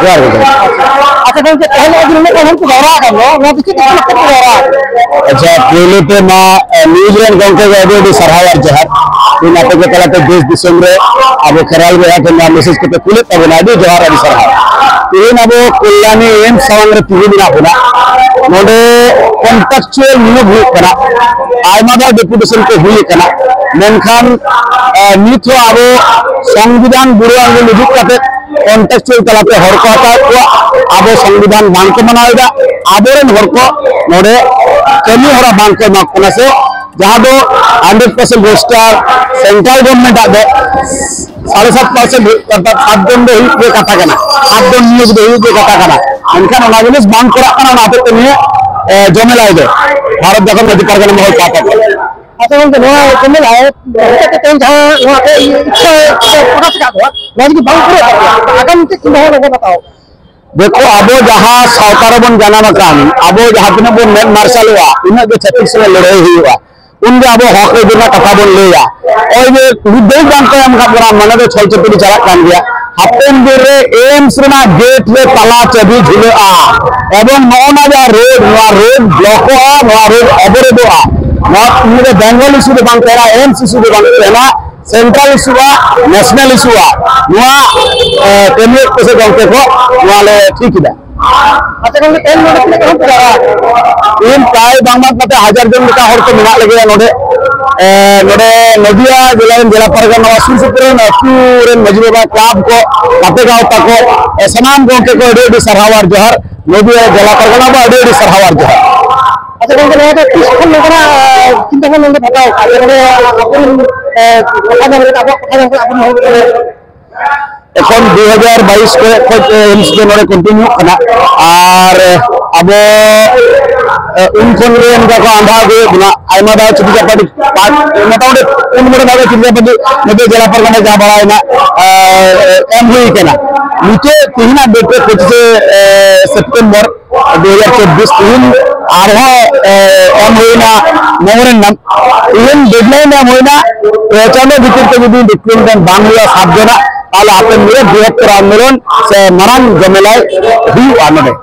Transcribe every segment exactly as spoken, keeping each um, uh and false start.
ᱟᱪᱪᱷᱟ ᱜᱚᱝᱠᱮ, ᱛᱮᱦᱮᱧ ᱟᱹᱰᱤ ᱱᱩᱱᱟᱹᱜ ᱜᱟᱱ ᱦᱚᱲ ᱠᱚ ᱡᱟᱣᱨᱟ ᱟᱠᱟᱱ ᱫᱚ, ᱱᱚᱣᱟ ᱫᱚ ᱪᱮᱫ ᱠᱷᱟᱹᱛᱤᱨ ᱠᱚ ᱡᱟᱣᱨᱟ ᱟᱠᱟᱱᱟ? ᱟᱪᱪᱷᱟ, ᱯᱳᱭᱞᱳ ᱛᱮ ᱢᱟ, ᱮ, ᱱᱤᱭᱩᱡᱽ ᱨᱮᱱ ᱜᱚᱝᱠᱮ ᱜᱮ ᱟᱹᱰᱤ ᱟᱹᱰᱤ ᱥᱟᱨᱦᱟᱣ ᱟᱨ ᱡᱚᱦᱟᱨ᱾ ᱛᱮᱦᱮᱧ ᱟᱯᱮ ᱠᱚ ᱛᱟᱞᱟᱛᱮ ᱫᱮᱥ ᱫᱤᱥᱚᱢ ᱨᱮ ᱟᱵᱚ ᱠᱷᱮᱨᱣᱟᱞ ᱵᱚᱭᱦᱟ ᱴᱷᱮᱱ ᱱᱚᱣᱟ ᱢᱮᱥᱮᱡᱽ ᱠᱚᱯᱮ ᱠᱩᱞᱮᱫ ᱛᱟᱵᱚᱱᱟ, ᱟᱹᱰᱤ ᱡᱚᱦᱟᱨ, ᱟᱹᱰᱤ ᱥᱟᱨᱦᱟᱣ᱾ ᱛᱮᱦᱮᱧ ᱟᱵᱚ ᱠᱚᱞᱭᱟᱱᱤ ᱮᱢᱥ ᱥᱟᱢᱟᱝ ᱨᱮ ᱛᱤᱸᱜᱩ ᱢᱮᱱᱟᱜ ᱵᱚᱱᱟ᱾ ᱱᱚᱰᱮ ᱠᱚᱱᱴᱨᱟᱠᱪᱩᱣᱟᱞ ᱱᱤᱭᱳᱜᱽ ᱦᱩᱭᱩᱜ ᱠᱟᱱᱟ, ᱟᱭᱢᱟ ᱫᱷᱟᱣ ᱰᱮᱯᱩᱴᱮᱥᱚᱱ ᱠᱚ ᱦᱩᱭ ᱟᱠᱟᱱᱟ, ᱢᱮᱱᱠᱷᱟᱱ, ᱮ, ᱱᱤᱛ ᱦᱚᱸ ᱟᱵᱚ ᱥᱚᱝᱵᱤᱫᱷᱟᱱ ᱵᱩᱲᱟᱹ ᱟᱸᱜᱩᱞ ᱩᱫᱩᱜ ᱠᱟᱛᱮ ᱠᱚᱱᱴᱨᱟᱠᱪᱩᱣᱟᱞ ᱛᱟᱞᱟᱛᱮ ᱦᱚᱲ ᱠᱚ ᱦᱟᱛᱟᱣᱮᱫ ᱠᱚᱣᱟ, ᱟᱵᱚ ᱥᱚᱝᱵᱤᱫᱷᱟᱱ ᱵᱟᱝ ᱠᱚ ᱢᱟᱱᱟᱣ ᱮᱫᱟ, ᱟᱵᱚᱨᱮᱱ ᱦᱚᱲ ᱠᱚ ᱱᱚᱰᱮ ᱠᱟᱹᱢᱤ ᱦᱚᱨᱟ ᱵᱟᱝ ᱠᱚ ᱮᱢᱟ ᱠᱚ ᱠᱟᱱᱟ, ᱥᱮ ᱡᱟᱦᱟᱸ ᱫᱚ hundred percent roster central government ᱟᱜ ᱫᱚ ᱥᱟᱲᱮ ᱥᱟᱛ ᱯᱟᱨᱥᱮᱱᱴ ᱦᱩᱭᱩᱜ, ᱚᱨᱛᱷᱟᱛ ᱥᱟᱛ ᱡᱚᱱ ᱫᱚ ᱦᱩᱭᱩᱜ ᱜᱮ ᱠᱟᱛᱷᱟ ᱠᱟᱱᱟ, ᱥᱟᱛ ᱡᱚᱱ ᱱᱤᱭᱳᱜᱽ ᱫᱚ ᱦᱩᱭᱩᱜ ᱜᱮ ᱠᱟᱛᱷᱟ ᱠᱟᱱᱟ, ᱢᱮᱱᱠᱷᱟᱱ ᱚᱱᱟ ᱡᱤᱱᱤᱥ ᱵᱟᱝ ᱠᱚᱨᱟᱜ ᱠᱟᱱᱟ, ᱚᱱᱟ ᱦᱚᱛᱮᱡ ᱛᱮ ᱱᱤᱭᱟᱹ, ᱮ, ᱡᱚᱢᱮᱞᱟᱭ ᱫᱚ ᱵᱷᱟᱨᱚᱛ ᱡᱟᱠᱟᱛ ᱢᱟᱹᱡᱷᱤ ᱯᱟᱨᱜᱟᱱᱟ ᱢᱚᱦᱚᱞ ᱯᱟᱦᱴᱟ ᱠᱷᱚᱱ᱾ ᱟᱪᱪᱷᱟ ᱜᱚᱝᱠᱮ, ᱱᱚᱣᱟ ᱡᱮᱢᱚᱱ ᱟᱭ-, ᱦᱚᱴᱟᱛ ᱛᱮ ᱛᱮᱦᱮᱧ ᱡᱟᱦᱟᱸ ᱱᱚᱣᱟ ᱠᱚ ᱤᱪᱪᱷᱟᱹ ᱯᱨᱚᱠᱟᱥ ᱟᱠᱟᱫ ᱠᱚᱣᱟ, ᱱᱚᱣᱟ ᱡᱩᱫᱤ ᱵᱟᱝ ᱯᱩᱨᱟᱹᱜ ᱛᱟᱠᱚᱣᱟ, ᱛᱚ ᱟᱜᱟᱢ ᱪᱮᱫ ᱪᱤᱱᱛᱟᱹ ᱵᱷᱟᱵᱽᱱᱟ ᱠᱚ ᱦᱟᱛᱟᱣᱟ? ᱫᱮᱠᱷᱚ, ᱟᱵᱚ ᱡᱟᱦᱟᱸ ᱥᱟᱶᱛᱟ ᱨᱮᱵᱚᱱ ᱡᱟᱱᱟᱢ ᱟᱠᱟᱱ, ᱟᱵᱚ ᱡᱟᱦᱟᱸ ᱛᱤᱱᱟᱹᱜ ᱵᱚᱱ ᱢᱮᱫ ᱢᱟᱨᱥᱟᱞᱚᱜᱼᱟ, ᱩᱱᱟᱹᱜ ᱜᱮ ᱪᱷᱟᱹᱛᱤᱠ ᱥᱚᱸᱜᱮ ᱞᱟᱹᱲᱦᱟᱹᱭ ᱦᱩᱭᱩᱜᱼᱟ, ᱩᱱᱜᱮ ᱟᱵᱚ ᱦᱚᱠ ᱟᱹᱭᱫᱟᱹᱨ ᱨᱮᱱᱟᱜ ᱠᱟᱛᱷᱟ ᱵᱚᱱ ᱞᱟᱹᱭᱟ᱾ ᱱᱚᱜᱼᱚᱭ ᱡᱮ ᱵᱤᱫᱽᱫᱟᱹ ᱵᱟᱝ ᱠᱚ ᱮᱢ ᱟᱠᱟᱫ ᱵᱚᱱᱟ, ᱢᱟᱱᱮ ᱫᱚ ᱪᱷᱚᱞ ᱪᱟᱹᱯᱩᱞ ᱪᱟᱞᱟᱜ ᱠᱟᱱ ᱜᱮᱭᱟ᱾ ᱦᱟᱯᱮᱱ ᱫᱤᱱ ᱨᱮ ᱮᱢᱥ ᱨᱮᱱᱟᱜ ᱜᱮᱴ ᱨᱮ ᱛᱟᱞᱟ ᱪᱟᱹᱵᱤ ᱡᱷᱩᱞᱟᱹᱜᱼᱟ, ᱮᱵᱚᱝ ᱱᱚᱜᱼᱚ ᱱᱟ ᱡᱟᱦᱟᱸ ᱨᱳᱰ, ᱱᱚᱣᱟ ᱨᱳᱰ ᱵᱞᱚᱠᱚᱜᱼᱟ, ᱱᱚᱣᱟ ᱨᱳᱰ ᱚᱵᱚᱨᱳᱫᱷᱚᱜᱼᱟ᱾ ᱱᱚᱣᱟ ᱱᱤᱭᱟᱹ ᱫᱚ ᱵᱮᱝᱜᱚᱞ ᱤᱥᱩ ᱫᱚ ᱵᱟᱝ ᱛᱟᱦᱮᱱᱟ, ᱮᱢᱥ ᱤᱥᱩ ᱫᱚ ᱵᱟᱝ ᱛᱟᱦᱮᱱᱟ, ᱥᱮᱱᱴᱨᱟᱞ ᱤᱥᱩᱜᱼᱟ, ᱱᱮᱥᱱᱟᱞ ᱤᱥᱩᱜᱼᱟ᱾ ᱱᱚᱣᱟ, ᱮ, ᱠᱟᱹᱢᱤᱭᱮᱫ ᱠᱚ ᱥᱮ ᱜᱚᱢᱠᱮ ᱠᱚ ᱱᱚᱣᱟ ᱞᱮ ᱴᱷᱤᱠ ᱮᱫᱟ᱾ ᱟᱪᱪᱷᱟ ᱜᱚᱢᱠᱮ, ᱛᱮᱦᱮᱧ ᱱᱚᱰᱮ ᱛᱤᱱᱟᱹᱜ ᱜᱟᱱ ᱯᱮ ᱡᱟᱣᱨᱟ ᱟᱠᱟᱱᱟ? ᱛᱮᱦᱮᱧ ᱯᱨᱟᱭ ᱵᱟᱝ ᱵᱟᱝ ᱠᱟᱛᱮ ᱦᱟᱡᱟᱨ ᱡᱚᱱ ᱞᱮᱠᱟ ᱦᱚᱲ ᱠᱚ ᱢᱮᱱᱟᱜ ᱞᱮᱜᱮᱭᱟ ᱱᱚᱰᱮ᱾ ᱮ, ᱱᱚᱰᱮ ᱱᱚᱫᱤᱭᱟ ᱡᱮᱞᱟ ᱨᱮᱱ, ᱡᱮᱞᱟ ᱯᱟᱨᱜᱟᱱᱟ ᱱᱚᱣᱟ ᱥᱩᱨ ᱥᱩᱯᱩᱨ ᱨᱮᱱ ᱟᱹᱛᱩ ᱨᱮᱱ ᱢᱟᱹᱡᱷᱤ ᱵᱟᱵᱟ, ᱠᱞᱟᱵᱽ ᱠᱚ, ᱜᱟᱛᱮ ᱜᱟᱶᱛᱟ ᱠᱚ, ᱮ, ᱥᱟᱱᱟᱢ ᱜᱚᱢᱠᱮ ᱠᱚ ᱟᱹᱰᱤ ᱟᱹᱰᱤ ᱥᱟᱨᱦᱟᱣ ᱟᱨ ᱡᱚᱦᱟᱨ᱾ ᱱᱚᱫᱤᱭᱟ ᱡᱮᱞᱟ ᱯᱟᱨᱜᱟᱱᱟ ᱫᱚ ᱟᱹᱰᱤ ᱟᱹᱰᱤ ᱥᱟᱨᱦᱟᱣ ᱟᱨ ᱡᱚᱦᱟᱨ᱾ ᱟᱪᱪᱷᱟ ᱜᱚᱢᱠᱮ, ᱱᱚᱣᱟ ᱫᱚ ᱛᱤᱥ ᱠᱷᱚᱱ ᱱᱚᱝᱠᱟᱱᱟᱜ, ᱮ, ᱪᱤᱱᱛᱟᱹ ᱵᱷᱟᱵᱽᱱᱟ ᱱᱚᱰᱮ ᱦᱟᱛᱟᱣ ᱟᱠᱟᱫ ᱡᱮ ᱱᱚᱰᱮ ᱟᱵᱚᱨᱮᱱ, ᱮ, ᱠᱟᱛᱷᱟ ᱢᱮᱱ ᱠᱟᱛᱮ ᱟᱵᱚᱣᱟᱜ ᱠᱟᱛᱷᱟ ᱢᱮᱱ ᱠᱟᱛᱮ ᱟᱵᱚᱨᱮᱱ ᱦᱚᱲ ᱠᱚ ᱮᱠᱷᱚᱱ ᱫᱩ ᱦᱟᱡᱟᱨ ᱵᱟᱭᱤᱥ ᱠᱚᱨᱮ ᱠᱷᱚᱡ, ᱮ, ᱮᱢᱥ ᱫᱚ ᱱᱚᱰᱮ ᱠᱚᱱᱴᱤᱱᱤᱭᱩᱜ ᱠᱟᱱᱟ᱾ ᱟᱨ ᱟᱵᱚ, ᱮ, ᱩᱱ ᱠᱷᱚᱱ ᱜᱮ ᱱᱚᱝᱠᱟ ᱠᱚ ᱟᱸᱫᱷᱟ ᱟᱹᱜᱩᱭᱮᱫ ᱵᱚᱱᱟ᱾ ᱟᱭᱢᱟ ᱫᱷᱟᱣ ᱪᱤᱴᱷᱤ ᱪᱟᱯᱟᱴᱤ ᱯᱟᱸᱪ, ᱢᱚᱴᱟᱢᱩᱴᱤ ᱯᱩᱱ ᱢᱚᱬᱮ ᱫᱷᱟᱣ ᱜᱮ ᱪᱤᱴᱷᱤ ᱪᱟᱯᱟᱴᱤ ᱱᱚᱛᱮ ᱡᱮᱞᱟ ᱯᱟᱨᱜᱟᱱᱟ ᱡᱟᱦᱟᱸ ᱵᱟᱲᱟᱭᱮᱱᱟ, ᱮ, ᱮᱢ ᱦᱩᱭ ᱠᱟᱱᱟ᱾ ᱱᱤᱛᱚᱜ ᱛᱮᱦᱮᱧᱟᱜ ᱰᱮᱴ ᱨᱮ ᱯᱚᱸᱪᱤᱥᱮ, ᱮ, ᱥᱮᱯᱴᱮᱢᱵᱚᱨ ᱫᱩ ᱦᱟᱡᱟᱨ ᱪᱚᱵᱵᱤᱥ, ᱛᱮᱦᱮᱧ ᱟᱨᱦᱚᱸ, ᱮ, ᱮᱢ ᱦᱩᱭᱱᱟ ᱢᱮᱢᱳᱨᱮᱱᱰᱟᱢ᱾ ᱛᱮᱦᱮᱧ ᱰᱮᱰᱞᱟᱭᱤᱱ ᱮᱢ ᱦᱩᱭᱱᱟ, ᱯᱮ ᱪᱟᱸᱫᱚ ᱵᱷᱤᱛᱤᱨ ᱛᱮ ᱡᱩᱫᱤ ᱰᱚᱠᱩᱢᱮᱱᱴ ᱵᱟᱝ ᱦᱩᱭᱩᱜᱼᱟ ᱥᱟᱛ ᱡᱚᱱᱟᱜ, ᱟᱞᱮ ᱦᱟᱯᱮᱱ ᱫᱤᱱ ᱨᱮ ᱵᱨᱤᱦᱚᱛᱛᱚᱨ ᱟᱱᱫᱳᱞᱚᱱ ᱥᱮ ᱢᱟᱨᱟᱝ ᱡᱚᱢᱮᱞᱟᱭ ᱦᱩᱭᱩᱜᱼᱟ ᱱᱚᱰᱮ᱾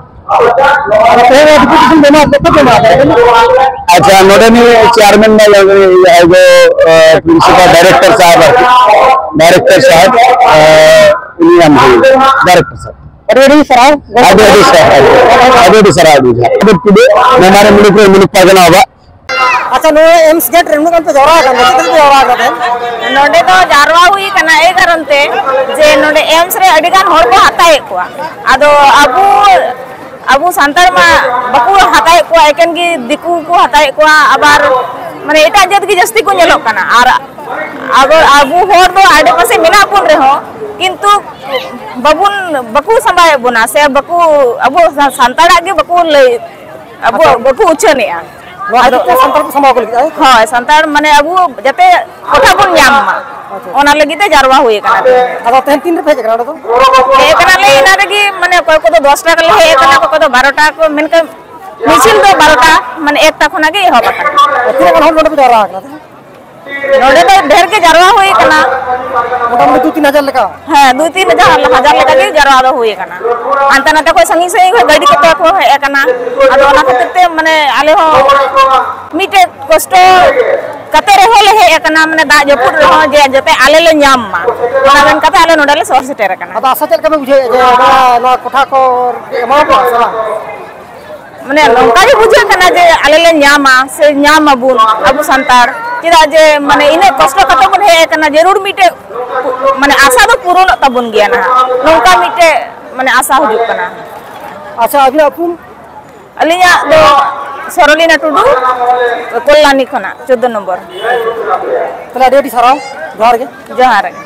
ᱟᱪᱪᱷᱟ, ᱱᱚᱰᱮᱱᱤᱡ ᱪᱮᱭᱟᱨᱢᱮᱱ ᱫᱚ ᱱᱚᱰᱮᱱᱤᱡ ᱡᱟᱦᱟᱸᱭ ᱫᱚ, ᱮ, ᱯᱨᱤᱱᱥᱤᱯᱟᱞ ᱰᱟᱭᱨᱮᱠᱴᱚᱨ ᱥᱟᱦᱮᱵᱽ ᱟᱨᱠᱤ, ᱰᱟᱭᱨᱮᱠᱴᱚᱨ ᱥᱟᱦᱮᱵᱽ, ᱮ, ᱩᱱᱤ ᱮᱢ ᱦᱩᱭᱩᱜᱼᱟ, ᱰᱟᱭᱨᱮᱠᱴᱚᱨ ᱥᱟᱦᱮᱵᱽ᱾ ᱟᱹᱰᱤ ᱟᱹᱰᱤ ᱥᱟᱨᱦᱟᱣ, ᱟᱹᱰᱤ ᱟᱹᱰᱤ ᱥᱟᱨᱦᱟᱣ ᱵᱩᱡᱷᱟᱹᱣ᱾ ᱟᱵᱚ ᱴᱩᱰᱩ, ᱢᱮᱢᱵᱟᱨ ᱢᱩᱞᱩᱠ ᱨᱮ ᱢᱩᱞᱩᱠ ᱯᱟᱨᱜᱟᱱᱟ ᱵᱟᱵᱟ᱾ ᱟᱪᱪᱷᱟ, ᱱᱚᱣᱟ ᱮᱢᱥ ᱜᱮᱴ ᱨᱮ ᱱᱩᱱᱟᱹᱜ ᱜᱟᱱ ᱯᱮ ᱡᱟᱣᱨᱟ ᱟᱠᱟᱱᱟ, ᱪᱮᱫ ᱛᱮᱯᱮ ᱡᱟᱣᱨᱟ ᱟᱠᱟᱱᱟ ᱛᱮᱦᱮᱧ? ᱱᱚᱰᱮ ᱫᱚ ᱡᱟᱨᱣᱟ ᱦᱩᱭ ᱟᱠᱟᱱᱟ ᱮᱭ ᱠᱟᱨᱚᱱ ᱛᱮ ᱡᱮ ᱱᱚᱰᱮ ᱮᱢᱥ ᱨᱮ ᱟᱹᱰᱤ ᱜᱟᱱ ᱦᱚᱲ ᱠᱚ ᱦᱟᱛᱟᱣᱮᱫ ᱠᱚᱣᱟ᱾ ᱟᱫᱚ ᱟᱵᱚ, ᱟᱵᱚ ᱥᱟᱱᱛᱟᱲ ᱢᱟ ᱵᱟᱠᱚ ᱦᱟᱛᱟᱣᱮᱫ ᱠᱚᱣᱟ, ᱮᱠᱮᱱ ᱜᱮ ᱫᱤᱠᱩ ᱠᱚ ᱦᱟᱛᱟᱣᱮᱫ ᱠᱚᱣᱟ, ᱟᱵᱟᱨ ᱢᱟᱱᱮ ᱮᱴᱟᱜ ᱡᱟᱹᱛ ᱜᱮ ᱡᱟᱹᱥᱛᱤ ᱠᱚ ᱧᱮᱞᱚᱜ ᱠᱟᱱᱟ᱾ ᱟᱨ ᱟᱵᱚ, ᱟᱵᱚ ᱦᱚᱲ ᱫᱚ ᱟᱰᱮ ᱯᱟᱥᱮ ᱢᱮᱱᱟᱜ ᱵᱚᱱ ᱨᱮᱦᱚᱸ ᱠᱤᱱᱛᱩ ᱵᱟᱵᱚᱱ, ᱵᱟᱠᱚ ᱥᱟᱢᱵᱟᱣᱮᱫ ᱵᱚᱱᱟ ᱥᱮ ᱵᱟᱠᱚ, ᱟᱵᱚ ᱥᱟ-, ᱥᱟᱱᱛᱟᱲᱟᱜ ᱜᱮ ᱵᱟᱠᱚ ᱞᱟᱹᱭ, ᱟᱵᱚ ᱟᱪᱪᱷᱟ᱾ ᱵᱟᱠᱚ ᱩᱪᱷᱟᱹᱱᱮᱜᱼᱟ᱾ ᱱᱚᱣᱟ ᱟᱫᱚ ᱠᱷᱟᱹᱛᱤᱨ ᱛᱮ ᱥᱟᱱᱛᱟᱲ ᱠᱚ ᱥᱟᱢᱵᱟᱣ ᱠᱚ ᱞᱟᱹᱜᱤᱫ, ᱟᱭ? ᱦᱳᱭ, ᱥᱟᱱᱛᱟᱲ ᱢᱟᱱᱮ ᱟᱵᱚ ᱡᱟᱛᱮ ᱠᱚᱴᱷᱟ ᱵᱚᱱ ᱧᱟᱢ ᱢᱟ, ᱟᱪᱪᱷᱟ᱾ ᱚᱱᱟ ᱞᱟᱹᱜᱤᱫ ᱛᱮ ᱡᱟᱨᱣᱟ ᱦᱩᱭ ᱟᱠᱟᱱᱟ᱾ ᱟᱫᱚ ᱛᱮᱦᱮᱧ ᱛᱤᱱ ᱨᱮᱯᱮ ᱦᱮᱡ ᱟᱠᱟᱱᱟ ᱱᱚᱰᱮ ᱫᱚ? ᱦᱮᱡ ᱟᱠᱟᱱᱟᱞᱮ ᱮᱱᱟ ᱨᱮᱜᱮ, ᱢᱟᱱᱮ ᱚᱠᱚᱭ ᱠᱚᱫᱚ ᱫᱚᱥᱴᱟ ᱨᱮᱞᱮ ᱦᱮᱡ ᱟᱠᱟᱱᱟ, ᱚᱠᱚᱭ ᱠᱚᱫᱚ ᱵᱟᱨᱚᱴᱟ ᱠᱚ, ᱢᱮᱱᱠᱷᱟᱱ ᱢᱤᱪᱷᱤᱞ ᱫᱚ ᱵᱟᱨᱚᱴᱟ, ᱢᱟᱱᱮ ᱮᱠᱴᱟ ᱠᱷᱚᱱᱟᱜ ᱜᱮ ᱮᱦᱚᱵ ᱟᱠᱟᱱᱟ᱾ ᱛᱤᱱᱟᱹᱜ ᱜᱟᱱ ᱦᱚᱲ ᱱᱚᱰᱮ ᱯᱮ ᱡᱟᱣᱨᱟ ᱟᱠᱟᱱᱟ ᱛᱮᱦᱮᱧ? ᱱᱚᱰᱮ ᱫᱚ ᱰᱷᱮᱨ ᱜᱮ ᱡᱟᱨᱣᱟ ᱦᱩᱭ ᱟᱠᱟᱱᱟ᱾ ᱢᱚᱴᱟᱢᱩᱴᱤ ᱫᱩ ᱛᱤᱱ ᱦᱟᱡᱟᱨ ᱞᱮᱠᱟ? ᱦᱮᱸ, ᱫᱩ ᱛᱤᱱ ᱦᱟᱡᱟᱨ, ᱦᱟᱡᱟᱨ ᱞᱮᱠᱟ ᱜᱮ ᱡᱟᱨᱣᱟ ᱫᱚ ᱦᱩᱭ ᱟᱠᱟᱱᱟ᱾ ᱦᱟᱱᱛᱮ ᱱᱟᱛᱮ ᱠᱷᱚᱱ, ᱥᱟᱺᱜᱤᱧ ᱥᱟᱺᱜᱤᱧ ᱠᱷᱚᱱ ᱜᱟᱹᱰᱤ ᱠᱚᱛᱮ ᱠᱚ ᱦᱮᱡ ᱟᱠᱟᱱᱟ᱾ ᱟᱫᱚ ᱚᱱᱟ ᱠᱷᱟᱹᱛᱤᱨ ᱛᱮ, ᱢᱟᱱᱮ, ᱟᱞᱮ ᱦᱚᱸ ᱢᱤᱫᱴᱮᱡ ᱠᱚᱥᱴᱚ ᱠᱟᱛᱮ ᱨᱮᱦᱚᱸ ᱞᱮ ᱦᱮᱡ ᱟᱠᱟᱱᱟ, ᱢᱟᱱᱮ, ᱫᱟᱜ ᱡᱟᱹᱯᱩᱫ ᱨᱮᱦᱚᱸ, ᱡᱮ ᱡᱟᱛᱮ ᱟᱞᱮ ᱞᱮ ᱧᱟᱢ ᱢᱟ, ᱚᱱᱟ ᱢᱮᱱ ᱠᱟᱛᱮ ᱟᱞᱮ ᱱᱚᱰᱮ ᱞᱮ ᱥᱚᱦᱚᱨ ᱥᱮᱴᱮᱨ ᱟᱠᱟᱱᱟ᱾ ᱟᱫᱚ ᱟᱥᱟ ᱪᱮᱫ ᱞᱮᱠᱟ ᱯᱮ ᱵᱩᱡᱷᱟᱹᱣᱮᱫᱼᱟ ᱡᱮ ᱱᱚᱣᱟ, ᱱᱚᱣᱟ ᱠᱚᱴᱷᱟ ᱠᱚ ᱮᱢᱟ ᱠᱚᱣᱟ ᱥᱮ ᱵᱟᱝ? ᱢᱟᱱᱮ, ᱱᱚᱝᱠᱟ ᱜᱮ ᱵᱩᱡᱷᱟᱹᱜ ᱠᱟᱱᱟ ᱡᱮ ᱟᱞᱮ ᱞᱮ ᱧᱟᱢᱟ ᱥᱮ ᱧᱟᱢ ᱟᱵᱚᱱ ᱟᱵᱚ ᱥᱟᱱᱛᱟᱲ᱾ ᱪᱮᱫᱟᱜ ᱡᱮ, ᱢᱟᱱᱮ, ᱤᱱᱟᱹᱜ ᱠᱚᱥᱴᱚ ᱠᱟᱛᱮ ᱵᱚᱱ ᱦᱮᱡ ᱟᱠᱟᱱᱟ, ᱡᱟᱹᱨᱩᱲ ᱢᱤᱫᱴᱮᱡ, ᱢᱟᱱᱮ, ᱟᱥᱟ ᱫᱚ ᱯᱩᱨᱚᱱᱚᱜ ᱛᱟᱵᱚᱱ ᱜᱮᱭᱟ ᱱᱟᱦᱟᱜ, ᱱᱚᱝᱠᱟ ᱢᱤᱫᱴᱮᱡ, ᱢᱟᱱᱮ, ᱟᱥᱟ ᱦᱤᱡᱩᱜ ᱠᱟᱱᱟ᱾ ᱟᱪᱪᱷᱟ, ᱟᱹᱵᱤᱱᱟᱜ ᱩᱯᱨᱩᱢ? ᱟᱹᱞᱤᱧᱟᱜ ᱫᱚ ᱥᱚᱨᱚᱞᱤᱱᱟ ᱴᱩᱰᱩ, ᱠᱚᱞᱞᱟᱱᱤ ᱠᱷᱚᱱᱟᱜ, ᱪᱳᱫᱽᱫᱳ ᱱᱚᱢᱵᱚᱨ᱾ ᱛᱟᱦᱞᱮ ᱟᱹᱰᱤ ᱟᱹᱰᱤ ᱥᱟᱨᱦᱟᱣ, ᱡᱚᱦᱟᱨ ᱜᱮ᱾ ᱡᱚᱦᱟᱨ ᱜᱮ᱾